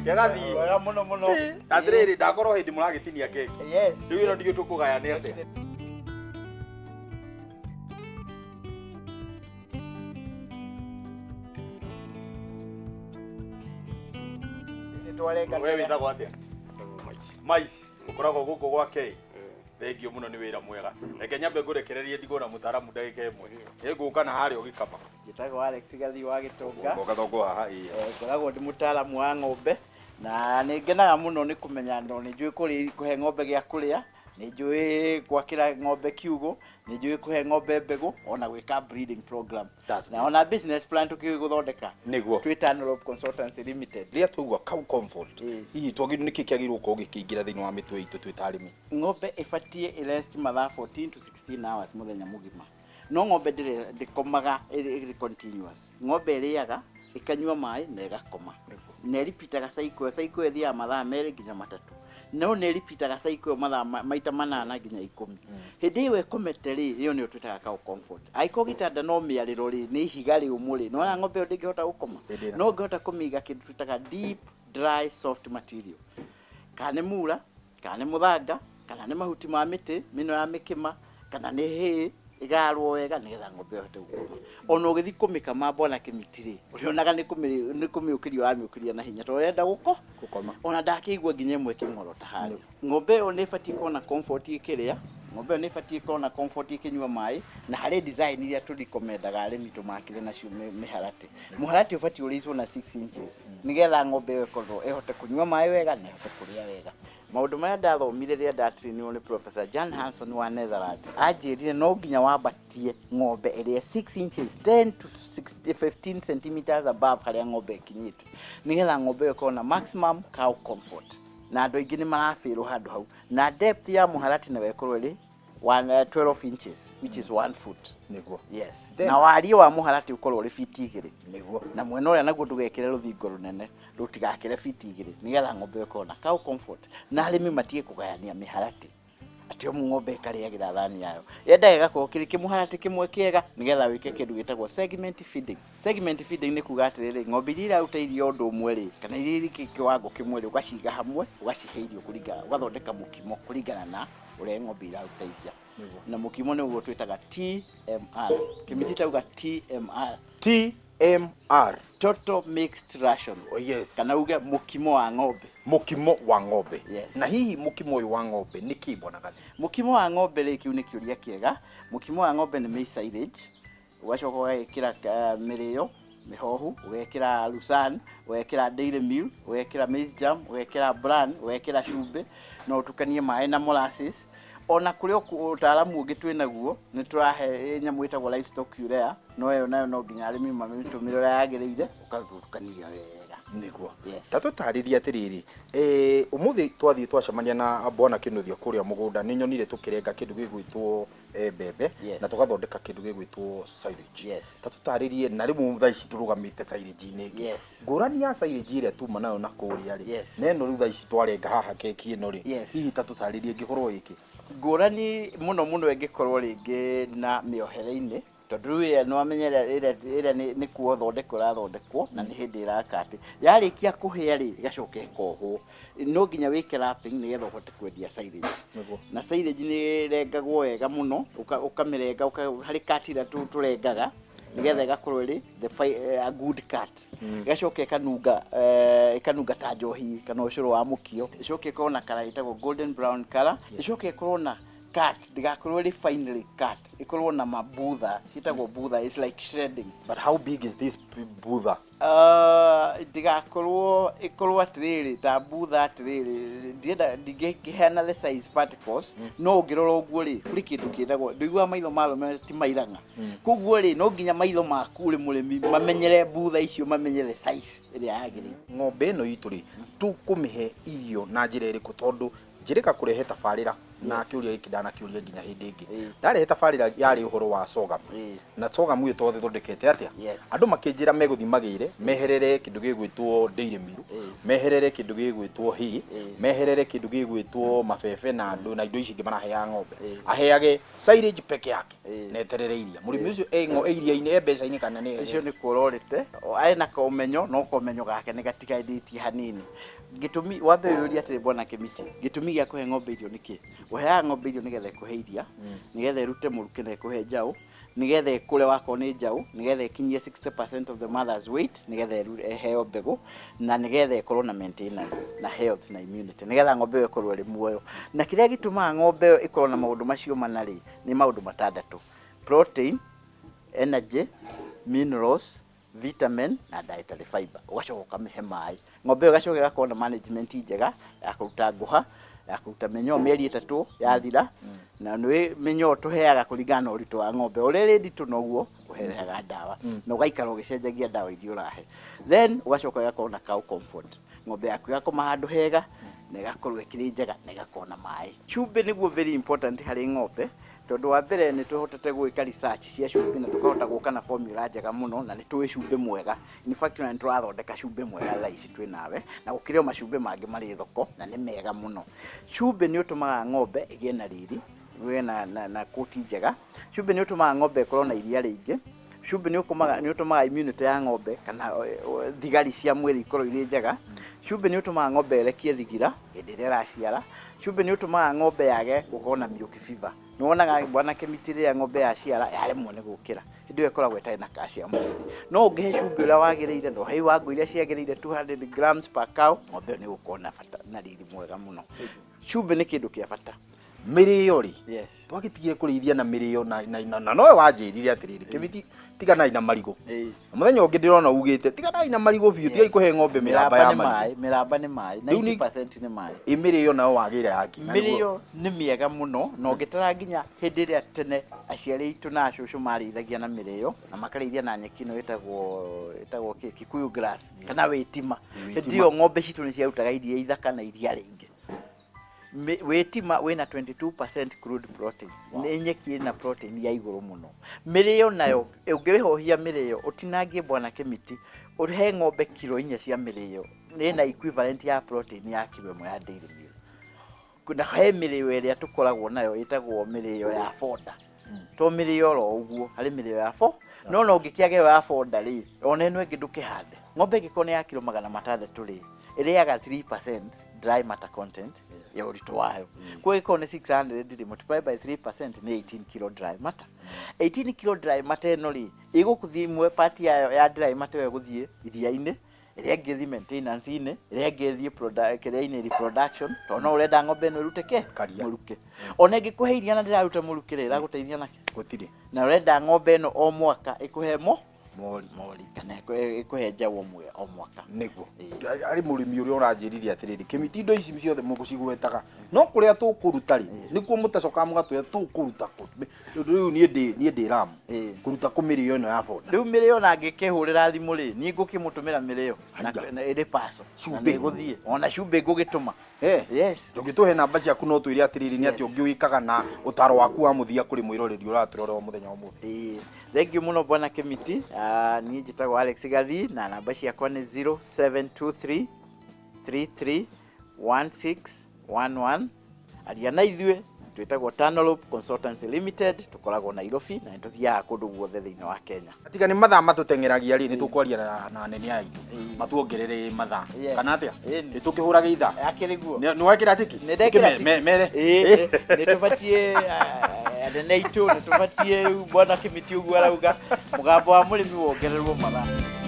Kĩagathi. Wega mũno mũno. Atĩrĩrĩ, ndakorwo hĩndĩ mũragĩtinia keki. Yes. Rĩu ĩno ndiũĩ tũkũgayania atĩa. Nĩtwarenga. We wĩtagwo atĩa? Maici. Ũkoragwo gũkũ gwa K. Thengiũ mũno nĩ wĩra mwega. Reke nyambe ngũrekererie ndigwo na mũtaaramu ndagĩka ĩmwe. Nĩngũka na harĩa ũgĩkama. Njĩtagwo Alex Gathii wa Gĩtonga. Ngoka thongo haha ĩĩ. Ngoragwo ndĩ mũtaaramu wa ng'ombe na nĩ ngenaga mũno nĩ kũmenya no nĩ njũĩ kũhe ng'ombe gĩa kũrĩa, nĩ njũĩ gwakĩra ng'ombe kiugũ, nĩ njũĩ kũhe ng'ombe mbegũ ona gwĩka breeding program. That's Na ona business plan tũkĩũĩ gũthondeka. Nĩguo. Twĩ Tanrope Consultancy Limited. Rĩrĩa twaigua cow comfort, Ĩĩ. hihi twagĩrĩirwo nĩkĩ kĩagĩrĩirwo gũkorwo gĩkĩingĩra thĩinĩ wa mĩtwe itũ twĩ ta arĩmi? Ng'ombe ĩbatiĩ ĩrest mathaa 14 to 16 hours mũthenya mũgima. No ng'ombe ndĩrĩ ndĩkomaga ĩrĩ ĩrĩ continuous. Ng'ombe ĩrĩaga, ĩkanyua maĩ na ĩgakoma. Na ĩripitaga cycle, cycle ĩyo ĩthiaga mathaa merĩ nginya matatũ. No nĩ ĩripitaga cycle ĩyo mathaa maita manana nginya ikũmi. Hĩndĩ ĩyo ĩkomete rĩ, ĩyo nĩyo twĩtaga cow comfort. Angĩkorwo gĩtanda no mĩarĩro rĩ, nĩ ihiga rĩũmũ rĩ, nĩwona ng'ombe ĩyo ndĩngĩhota gũkoma. Hĩndĩ ĩyo. No ũngĩhota kũmĩiga kĩndũ twĩtaga deep dry soft material. Kana nĩ mura, kana nĩ mũthanga, kana nĩ mahuti ma mĩtĩ mĩno ya mĩkĩma, kana nĩ hay ĩgarwo wega nĩgetha ng'ombe ĩyo ĩhote gũkoma. Ona ũgĩthiĩ kũmĩkama bwana Kĩmiti rĩ, ũrĩonaga nĩ kũmĩũkĩria ũramĩũkĩria na hinya tondũ ũrenda Gũkoma. Ona ndakĩigua nginya ĩmwe ĩkĩng'orota harĩa. Ng'ombe ĩyo nĩ ĩbatiĩ ĩkorwo na comfort ĩkĩrĩa, ng'ombe ĩyo nĩ ĩbatiĩ ĩkorwo na comfort ĩkĩnyua maĩ, na harĩ design iria tũ recommendaga arĩmi tũmakĩre nacio mĩharatĩ. Mũharatĩ ũbatiĩ ũrĩicwo na 6 inches nĩgetha ng'ombe ĩyo ĩkorwo ĩhote kũnyua maĩ wega na ĩhote kũrĩa wega. Maũndũ marĩa ndathomire rĩrĩa ndatrainirwo nĩ Professor Jan Hanson wa Netherlands, anjĩrire no nginya wambatie ng'ombe ĩrĩa 6 inches 10 to 15 centimeters above harĩa ng'ombe ĩkinyĩte, nĩgetha ng'ombe ĩyo ĩkorwo na maximum cow comfort. Na andũ aingĩ nĩ marabĩrwo handũ hau. Na depth ya mũharatĩ nayo ĩkorwo ĩrĩ 12 inches, which is 1 foot. Nĩguo. Yes. Then Na wariĩ wa mũharatĩ ũkorwo ũrĩ fiti igĩrĩ. Nĩguo. Na mwena ũrĩa naguo ndũgekĩre rũthingo rũnene, rũtigakĩre fiti igĩrĩ, nĩgetha ng'ombe ĩyo ĩkorwo na cow comfort. Na arĩmi matige kũgayania mĩharatĩ. Atĩ o ng'ombe ĩkarĩagĩra thani yayo. Yendaga ĩgakorwo kĩrĩ kĩmũharatĩ kĩmwe kĩega, nĩgetha wĩke kĩndũ gĩtagwo segment feeding. Segment feeding nĩ kuga atĩrĩrĩ, ng'ombe iria iraruta iria ũndũ ũmwe rĩ, kana iria irĩ kĩwango kĩmwe rĩ, ũgaciga hamwe, ũgacihe irio kũringana, ũgathondeka mũkimo kũringana na ũrĩa ng'ombe iraruta iria. Na mũkimo nĩguo twĩtaga TMR. Kĩmiti tauga TMR. TMR. Total mixed ration. Oh, yes. Kana uge mũkimo wa ng'ombe. Mũkimo wa ng'ombe. Yes. Na hihi mũkimo ũyũ wa ng'ombe nĩ kĩ bwana Gathi? Mũkimo wa ng'ombe rĩ, kĩu nĩ kĩũria kĩega. Mũkimo wa ng'ombe nĩ maize silage. Ũgacoka ũgekĩra mĩrĩo mĩhohu, ũgekĩra lucerne, ũgekĩra dairy meal, ũgekĩra maize jam, ũgekĩra bran, ũgekĩra cumbĩ, no ũtukanie maĩ na molasses. Ona kũrĩ ũtaaramu ũngĩ twĩ naguo, nĩ tũrahe nyamũ ĩtagwo livestock urea, no ĩyo nayo no nginya arĩmi mamĩtũmĩre ũrĩa yagĩrĩire, ũkatukania wega. Nĩguo. Yes. Ta tũtarĩrie atĩrĩrĩ, ũmũthĩ twathiĩ twacemania na bwana Kĩnuthia kũrĩa mũgũnda, nĩ nyonire tũkĩrenga kĩndũ gĩgwĩtwo mbembe Yes. na tũgathondeka kĩndũ gĩgwĩtwo silage. Yes. Ta tũtarĩrie, na rĩu thaa ici tũrũgamĩte silage-inĩ ĩngĩ. Yes. Ngũrani ya silage ĩrĩa tuma nayo na kũrĩa rĩ, Yes. na ĩno rĩu thaa ici twarenga haha keki ĩno rĩ, Yes. hihi ta tũtarĩrie ĩngĩkorwo ĩkĩ? Ngũrani mũno mũno ĩngĩkorwo rĩngĩ na mĩohere-inĩ, tondũ rĩu ĩrĩa nĩwamenya ĩrĩa nĩ kuothondekwo ĩrathondekwo na nĩ hĩndĩ ĩraka atĩ yarĩkia kũhĩa rĩ, ĩgacoka ĩkohwo. No nginya wĩke wrapping nĩgetha ũhote kwendia silage. Nĩguo. Na silage nĩ ĩrengagwo wega mũno, ũkamĩrenga, harĩ cut ĩrĩa tũrengaga nĩgetha ĩgakorwo ĩrĩ a good cut. Ĩgacoka ĩkanunga ta njohi kana ũcũrũ wa mũkio. Ĩcoke ĩkorwo na colour ĩtagwo golden brown colour. Ĩcoke ĩkorwo na cut, ndĩgakorwo ĩrĩ finely cut, ĩkorwo na mabutha, ciĩtagwo butha, it's like shredding. But how big is this butha? Ndĩgakorwo, ĩkorwo atĩrĩrĩ, ta butha atĩrĩrĩ, ndienda, ndingĩkĩheana the size particles, no ũngĩrora ũguo rĩ, kũrĩ kĩndũ kĩtagwo, ndũiguaga maitho ma arũme ti mairang'a. Koguo rĩ, no nginya maitho maku ũrĩ mũrĩmi mamenyere butha icio, mamenyere size ĩrĩa yagĩrĩire. Ng'ombe ĩno itũ rĩ, tũkũmĩhe irio na njĩra ĩrĩkũ? Tondũ njĩrĩga kũrehe tabarĩra Na Yes. kĩũria gĩkĩ ndanakĩũria nginya hĩndĩ ĩngĩ. Ĩĩ. Ndarehe tabarĩra yarĩ ũhoro wa sorghum. Ĩĩ. Na sorghum ĩyo twathondekete atĩa? Yes. Andũ makĩnjĩra megũthiĩ magĩre meherere kĩndũ gĩgwĩtwo dairy meal, Ĩĩ. meherere kĩndũ gĩgwĩtwo hay, Ĩĩ. meherere kĩndũ gĩgwĩtwo mabebe na andũ na indo ici ingĩ maraheaga ng'ombe, Ĩĩ. aheage silage peke yake Ĩĩ. na eterere iria. Mũrĩmi ũcio e iria-inĩ, e mbeca-inĩ kana nĩ Ũcio nĩ kũrorĩte ena kaumenyo, no kaumenyo gake nĩ gatiganĩtie hanini. Gĩtũmi wambe wĩyũrie atĩrĩ, bwana Kĩmiti, gĩtũmi gĩa kũhe ng'ombe irio nĩ kĩ? Ũheaga ng'ombe irio nĩgetha ĩkũhe iria, nĩgetha ĩrute mũrukĩ na ĩkũhe njaũ, nĩgetha ĩkũre wakorwo nĩ njaũ, nĩgetha ĩkinyie 60% of the mother's weight, nĩgetha ĩheo mbegũ, na nĩgetha ĩkorwo na maintenance na health na immunity, nĩgetha ng'ombe ĩyo ĩkorwo ĩrĩ muoyo. Na kĩrĩa gĩtũmaga ng'ombe ĩyo ĩkorwo na maũndũ macio mana rĩ, nĩ maũndũ matandatũ: protein, energy, minerals, vitamin na dietary fiber. Ũgacoka ũkamĩhe maĩ. Ng'ombe ĩyo ĩgacoka ĩgakorwo na management njega ya kũruta ngũha, ya kũruta mĩnyoo mĩeri 3 yathira. Na nĩ mĩnyoo tũheaga kũringana na ũritũ wa ng'ombe. Ũrĩa ĩrĩ nditũ noguo ũheaga ndawa, na ũgaikara ũgĩcenjagia ndawa iria ũrahe. Then ũgacoka ũgakorwo na cow comfort, ng'ombe yaku ĩgakoma handũ hega na ĩgakorwo ĩkĩrĩ njega na ĩgakorwo na maĩ. Cumbĩ nĩguo very important harĩ ng'ombe, tondũ wa mbere nĩ tũhotete gwĩka research cia cumbĩ na tũkahota gũka na formula njega mũno, na nĩ tũĩ cumbĩ mwega. In fact, ona nĩ tũrathondeka cumbĩ mwega thaa ici twĩ nawe, na gũkĩrĩ o macumbĩ mangĩ marĩ thoko na nĩ mega mũno. Cumbĩ nĩ ũtũmaga ng'ombe ĩgĩe na riri, ĩgĩe na kũti njega. Cumbĩ nĩ ũtũmaga ng'ombe ĩkorwo na iria rĩingĩ. Cumbĩ nĩ ũtũmaga immunity ya ng'ombe kana thigari cia mwĩrĩ ikorwo irĩ njega. Cumbĩ nĩ ũtũmaga ng'ombe ĩrekie thigira hĩndĩ ĩrĩa ĩraciara. Cumbĩ nĩ ũtũmaga ng'ombe yage gũkorwo na milk fever. Nĩ wonaga, bwana Kĩmiti, rĩrĩa ng'ombe yaciara yaremwo nĩ gũkĩra, hĩndĩ ĩyo ĩkoragwo ĩtarĩ na calcium mwĩrĩ. No ũngĩhe cumbĩ ũrĩa wagĩrĩire na ũhe iwango iria ciagĩrĩire, 200 grams per cow, ng'ombe ĩyo nĩ ĩgũkorwo na bata na riri mwega mũno. Cumbĩ nĩ kĩndũ kĩa bata. Mĩrĩo rĩ? Yes. Twagĩtigire kũrĩithia na mĩrĩo na nowe wanjĩrire atĩrĩrĩ, "Kĩmiti, tiganai na marigũ." Ĩĩ. Na mũthenya ũngĩ ndĩrona ugĩte, "Tiganai na marigũ biũ, tigai kũhe ng'ombe mĩramba ya nĩ marigũ." Maĩ, mĩramba nĩ maĩ. Rĩu 90% nĩ maĩ. Ĩ mĩrĩo nayo wagĩra yaki? Mĩrĩo nĩ mĩega mũno, na ũngĩtara nginya hĩndĩ ĩrĩa tene aciari aitũ na acũcũ marĩithagia na mĩrĩo na makarĩithia na nyeki ĩno ĩtagwo kĩ, Kikuyu grass kana wĩtima. Wĩtima. Hĩndĩ ĩyo ng'ombe citũ nĩ ciarutaga iria ithaka na iria rĩingĩ. Wĩtima wĩna 22% crude protein. Nĩ nyeki ĩna protein ya igũrũ mũno. Mĩrĩo nayo, ũngĩhohia mĩrĩo, ũtinangie, bwana Kĩmiti, ũhe ng'ombe kiro 4 cia mĩrĩo, ĩna equivalent ya protein ya kiro 1 ya dairy meal. Na he mĩrĩo ĩrĩa tũkoragwo nayo ĩtagwo mĩrĩo ya fodder. To mĩrĩo oro ũguo, harĩ mĩrĩo ya fo no ũngĩkĩaga ĩyo ya fodder rĩ, ona ĩno ĩngĩ ndũkĩhande. Ng'ombe ĩngĩkorwo nĩ ya kiro 600 rĩ, ĩrĩaga 3% dry matter content ya ũritũ wayo. Koguo ĩngĩkorwo nĩ 600 rĩ, multiply by 3% nĩ 18 kilo dry matter. 18 kilo dry matter ĩno rĩ, ĩgũkũthiĩ imwe, part yayo ya dry matter ĩyo ĩgũthiĩ iria-inĩ, ĩrĩa ĩngĩ ĩthiĩ maintenance-inĩ, ĩrĩa ĩngĩ ĩthiĩ kĩrĩa-inĩ, reproduction, tondũ no ũrenda ng'ombe ĩno ĩrute kĩ? Karia. Mũrukĩ. Ona ĩngĩkũhe iria na ndĩraruta mũrukĩ rĩ, ĩragũteithia nakĩ? Gũtirĩ. Na ũrenda ng'ombe ĩno o mwaka ĩkũhe mo mori. Mori kana ĩkũhe njaũ o mwaka. Nĩguo arĩ mũrĩmi ũrĩa ũranjĩrire atĩrĩrĩ, "Kĩmiti, indo ici ciothe mũgũcigwetaga, no kũrĩa tũkũruta rĩ, nĩkuo mũtacokaga mũgatwĩra tũkũruta kũ." Tondũ rĩu niĩ ndĩ ramu kũruta kũ mĩrĩo ĩno ya boda? Rĩu mĩrĩo na ngĩkĩhũrĩra thimũ rĩ, niĩ ngũkĩmũtũmĩra mĩrĩo Haiya. na ĩrĩ paco na Cumbĩ. nĩ ĩgũthiĩ ona cumbĩ ngũgĩtũma. Eh. Yes. Ndũngĩtũhe namba ciaku, no twĩre atĩrĩrĩ, nĩ atĩ Yes. ũngĩ wĩkaga na ũtaro waku wa mũthia kũrĩ mwĩroreri ũratũrora o mũthenya wa ũmũthĩ? Ĩĩ, thank you mũno, bwana Kĩmiti. Niĩ njĩtagwo Alex Gathi na namba ciakwa nĩ 0723 33 1611. Aria na ithuĩ, twĩtagwo Tanolope Consultancy Limited, tũkoragwo Nairobi na nĩ tũthiaga kũndũ guothe thĩinĩ wa Kenya. Tiga nĩ mathaa matũteng'eragia rĩ, nĩ tũkwaria na anene aitũ Ĩĩ. matuongerere mathaa Yes. kana atĩa? Ĩni. Nĩ tũkĩhũraga ithaa. Akĩrĩ guo. Nĩ wekĩra tiki? Nĩ ndekĩra tiki. Mere. Ĩĩ, nĩ tũbatiĩ anene aitũ, nĩ tũbatiĩ rĩu, bwana Kĩmiti ũguo arauga, mũgambo wa mũrĩmi wongererwo mathaa.